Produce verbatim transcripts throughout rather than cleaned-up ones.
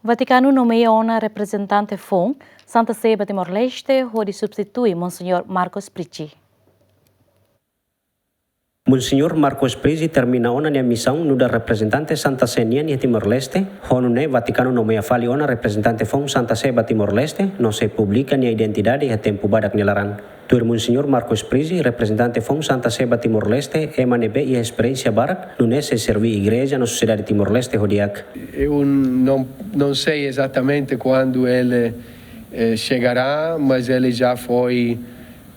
Vatikanu nomeia ona reprezentante foun Santa Sé ba Timor-Leste hodi substitui Monseñór Marco Sprizzi. Monseñór Marco Sprizzi termina ona nia misaun nu'udar reprezentante Santa Sé nian iha Timor-Leste, ho nune'e Vatikanu nomeia fali ona reprezentante foun Santa Sé ba Timor-Leste, no sei publika nia identidade iha tempu badak nia laran. Tuir Monseñór Marco Sprizzi, reprezentante foun Santa Sé ba Timor-Leste ema ne'ebé iha esperiénsia barak, nune'e sei serví igreja no sosiedade Timor-Leste ho di'ak. Eu não, não sei exatamente quando ele eh, chegará, mas ele já foi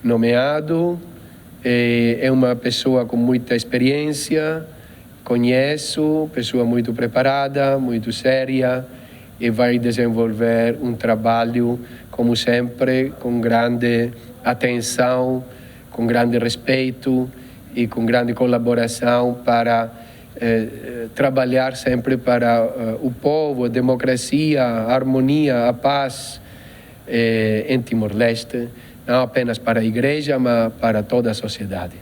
nomeado. Eh, é uma pessoa com muita experiência, conheço, pessoa muito preparada, muito séria, e vai desenvolver um trabalho, como sempre, com grande atenção, com grande respeito e com grande colaboração para eh, trabalhar sempre para eh, o povo, a democracia, a harmonia, a paz eh, em Timor-Leste, não apenas para a igreja, mas para toda a sociedade.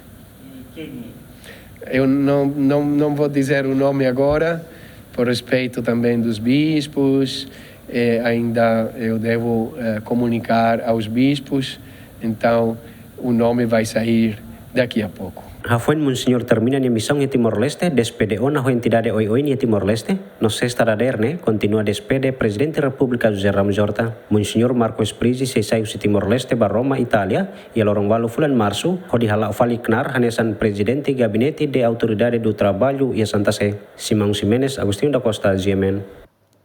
Eu não, não, não vou dizer o nome agora, por respeito também dos bispos, eh, ainda eu devo eh, comunicar aos bispos, então o nome vai sair daqui a pouco. Hafoin Monseñór termina nia misaun iha Timor-Leste, despede ona ho entidade oioin iha Timor-Leste, no sesta dadeer ne'e kontinua despede Prezidente Repúblika José Ramos Horta. Monseñór Marco Sprizzi sei sai husi Timor-Leste ba Roma, Itália, iha loron ualu fulan Marsu, hodi hala'o fali knaar hanesan Prezidente Gabinete de Autoridade do Trabalho iha Santa Sé. Simão Ximenes, Agostinho da Costa, G M N.